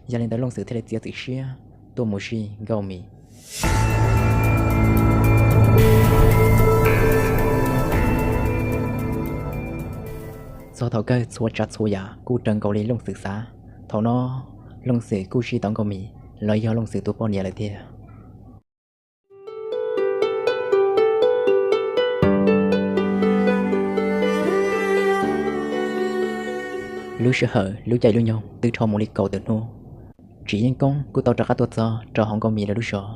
Yog li ntawd Looj Xwm thiaj li txiav txim siab tuaj mus zij Nkauj Mim. Txog thaum kawg txhua tsav txhua yam kuj raws nkaus li Looj Xwm xav. Thaum no Looj Xwm kuj zij tau Nkauj Mim los yog Looj Xwm tus poj niam lawm tiag. Lub sij hawm lub caij lub nyoog twb dhau mus li kaum tawm hnub, Tsim Yeej Koob kuj tau rov qab tuaj txog rau hauv Nkauj Mim lawv lub zos.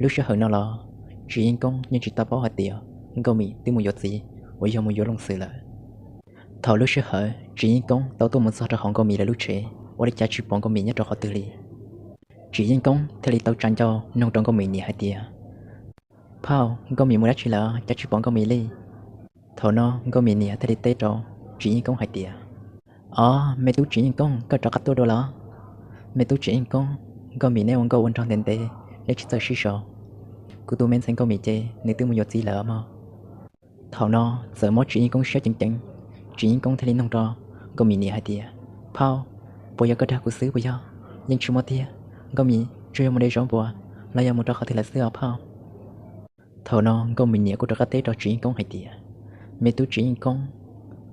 Lub sij hawm no los Tsim Yeej Koob yeej tsis tau paub hais tias Nkauj Mim twb mus yuav txiv uas yog mus yuav Looj Xwm lawm. Thaum lub sij hawm Tsim Yeej Koob tau tuaj mus txog rau hauv Nkauj Mim lawv lub tsev, ua li cas tsis pom Nkauj Mim nyob rau qhov twg li. Tsim Yeej Koob thiaj li tau tsa ncauj noog rau Nkauj Mim niam hais tias, Phauj, Nkauj Mim mus dab tsi lawm cas tsis pom Nkauj Mim li? Thaum no Nkauj Mim niam thiaj li teb rau Tsim Yeej Koob hais tias, Ob, me tub Tsim Yeej Koob, koj rov qab tuaj dua los? Me tub Tsim Yeej Koob, Nkauj Mim neb ua nkauj ua nraug ntev ntev, neb tsis txawj sib sau. Kuv tus me ntxhais Nkauj Mim ces nws twb mus yuav txiv lawm mog. Thaum no txawm mob Tsim Yeej Koob siab ceev ceev, Tsim Yeej Koob thiaj li noog rau Nkauj Mim niam hais tias, Phauj, puas yog koj dag kuv xwb puas yog? Yeej tsis muaj tiag. Nkauj Mim tsuas yog mus de zaub npua los yog mus rau qhov twg lawm xwb os phauj. Thaum no Nkauj Mim niam kuj rov qab teb rau Tsim Yeej Koob hais tias, Me tub Tsim Yeej Koob,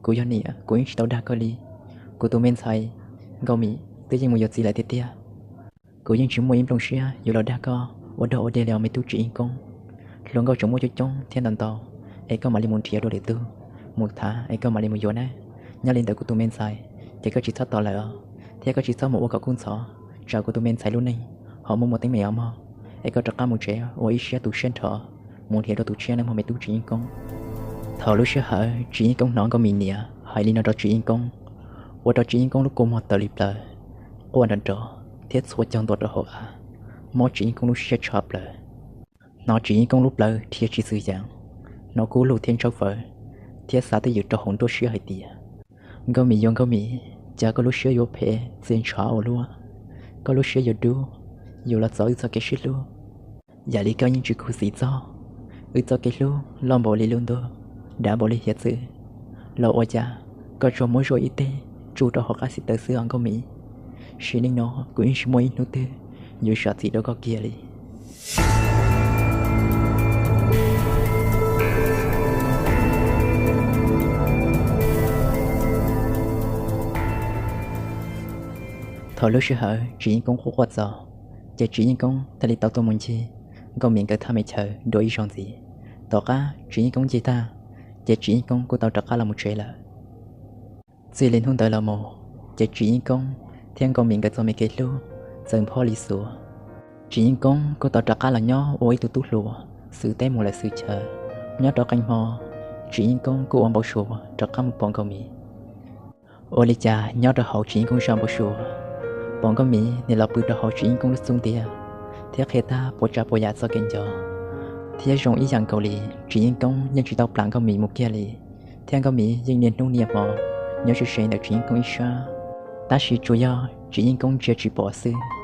kuv yog niam kuv yeej tsis tau dag koj li. Kuv tus me ntxhais Nkauj Mim twb yeej mus yuav txiv lawm tiag tiag. Kuv yeej tsis muaj ib nplooj siab yuav los dag koj ua dog ua dig li os me tub Tsim Yeej Koob. Hluas nkauj tseem muaj coob coob thiab ntau ntau, es koj mam li mus nrhiav dua lwm tus mus tham es koj mam li mus yuav nawb. Nyob li ntawd kuv tus me ntxhais ces koj tsis txhob tos lawm os, thiab koj tsis txhob mus ua kom kub ntxhov tsam kuv tus me ntxhais lub neej ho muaj muaj teeb meem os mog. Es koj rov qab mus tsev ua ib siab tu siab nrho mus nrhiav dua tus tshiab nawb mog me tub Tsim Yeej Koob. Thaum lub sij hawm Tsim Yeej Koob hnov Nkauj Mim niam hais li no rau Tsim Yeej Koob, ua rau Tsim Yeej Koob lub kua muag tawm li plaws, quaj nrov nrov thiab txhua caug ntua rau hauv av, mob Tsim Yeej Koob lub siab tshaj plaws. Hnov Tsim Yeej Koob lub plawv dhia tsis xwm yees, hnov kub lug thiab ntsawj fawv, thiab xav twj ywm rau hauv nruab siab hais tias, Nkauj Mim yuav Nkauj Mim, cas koj lub siab yuav phem txias ntshav ua luaj? Koj lub siab yuav dub, yuav los txo wb txoj kev sib hlub. Yam li koj yeej tsis khuv xim txog wb txoj kev hlub loj npaum li lub ntuj, dav npaum li hiav txwv, los ua cas koj tsuas muab zuaj ib teg tsuj rau hauv qab xib taws xwb os Nkauj Mim. Sim neej no kuv yeej tsis muaj ib hnub twg yuav zam txim rau koj kiag li. Thaum lub sij hawm Tsim Yeej Koob quaj quaj txaus, ces Tsim Yeej Koob thiaj li tau tuaj mus ncig Nkauj Mim nkawd thaj me chaw dua ib zaug ntxiv. Tom qab Tsim Yeej Koob ncig tag, ces Tsim Yeej Koob kuj tau rov qab los mus tsev lawm. Txij li hnub ntawd los mus, ces Tsim Yeej Koob thiab Nkauj Mim nkawd txoj me kev hlub txawm nphob li xuav. Tsim Yeej Koob kuj tau rov qab los nyob ua ib tug tub hluas xwm teb mus lawm xwm chaw. Nyob rau qee hmo, Tsim Yeej Koob kuj ua npau suav rov qab mus pom Nkauj Mim. Ua li cas nyob rau hauv Tsim Yeej Koob zaj npau suav, pom Nkauj Mim nws los pw rau hauv Tsim Yeej Koob lub xub ntiag, thiab qhia tag puas tsav puas yam txoj kev nco, thiab zoo ib yam nkaus li Tsim Yeej Koob yeej tsis tau plam Nkauj Mim mus kiag li, thiab Nkauj Mim yeej niaj hnub niaj hmo nyob ze ze ntawm Tsim Yeej Koob ib sab. Tab sis tsuas yog Tsim Yeej Koob ntsia tsis pom xwb.